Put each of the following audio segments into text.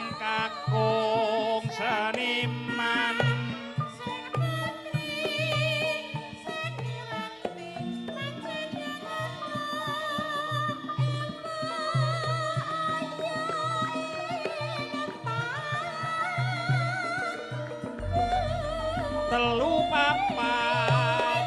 Sing kakung seniman Sing putri seniwati telu papat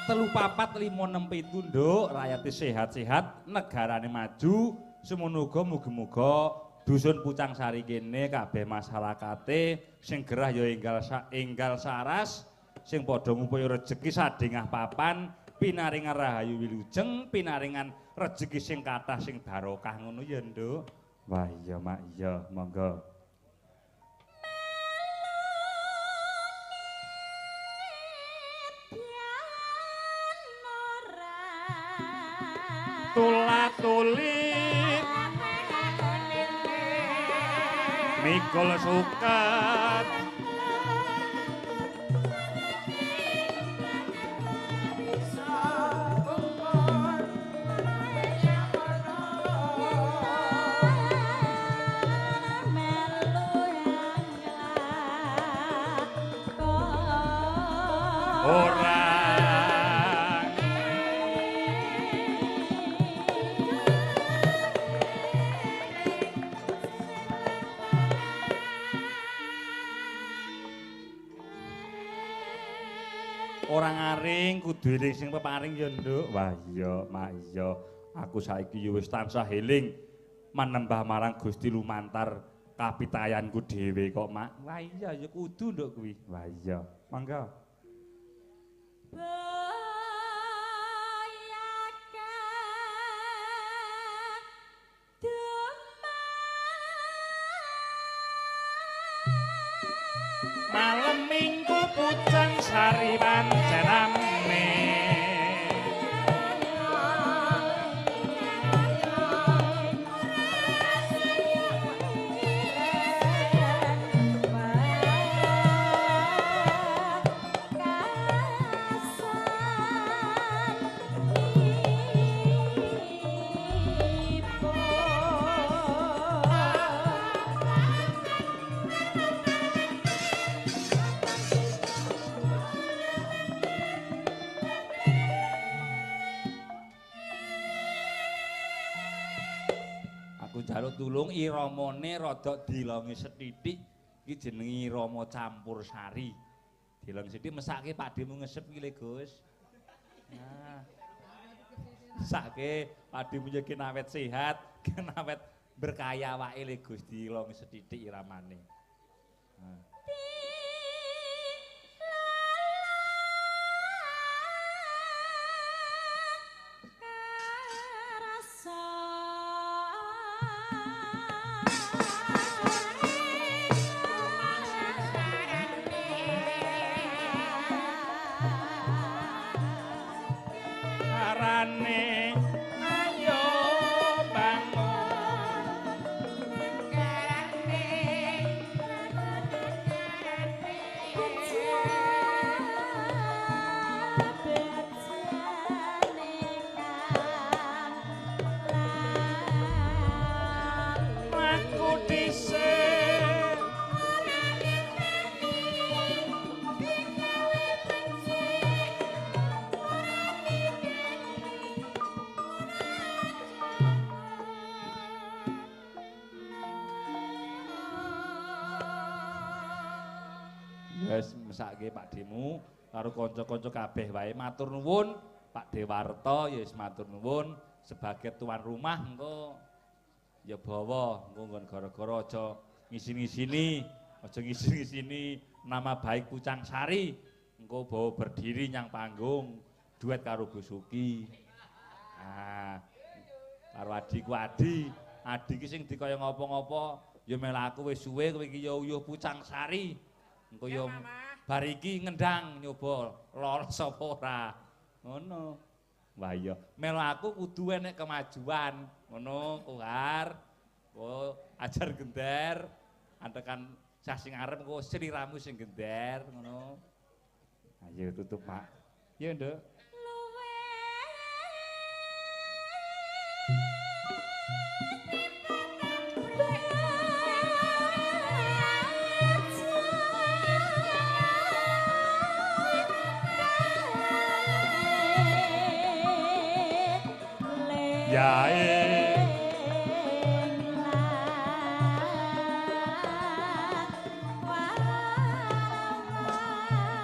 telu papat lima enem pitu nduk, rakyate sehat-sehat, negarane maju, semono uga muga-muga dusun Pucang Sari kene kabeh masyarakate sing gerah ya enggal saras, sing padha ngupaya rejeki sadengah papan, pinaringan rahayu wilujeng, pinaringan rejeki sing kathah sing barokah ngono ya nduk. Wah iya mak iya, monggo. Tulat-tulit mikul suket ora orang aring kudu eling sing peparing ya nduk. Wah iya mak iya, aku saiki ya wis tansah eling manembah marang Gusti lumantar kapitayanku dhewe kok mak. Wah iya ya kudu nduk kuwi. Wah iya, mangga. Malem Minggu Pucang Sari pancen rame. Njaluk tulung iramane rada dilongi sethithik, iki jenenge irama campur sari. Dilongi sithik mesake pakdemu ngesep iki le Gus. Nah. Mesake pakdemu yo gen awet sehat, gen awet berkaya awake le Gus, dilongi sethithik iramane. Nah. Ayo bangun aku dhisik wis mesake Pakdemu karo kanca-kanca kabeh wae matur nuwun. Pak Dewarto ya wis matur nuwun sebagai tuan rumah, engko ya bawa engko nggon gara-gara aja ngisin-ngisini, aja ngisin-ngisini nama baik Pucang Sari, engko bawa berdiri nyang panggung duet karo Gus Suki. Nah, karo adikku Adi, Adi ki sing dikaya ngopo-ngopo ya melu aku wis suwe kowe iki ya uyuh Pucang Sari. Engko ya bar iki ngendang nyoba lolos apa ora. Ngono. Wah iya, melu aku kudu enek kemajuan. Ngono, Kohar. Oh, ajar gender, antekan Sasi ngarep engko sliramu sing gender ngono. Ayo tutup, Pak. Iya, Nduk. Ya.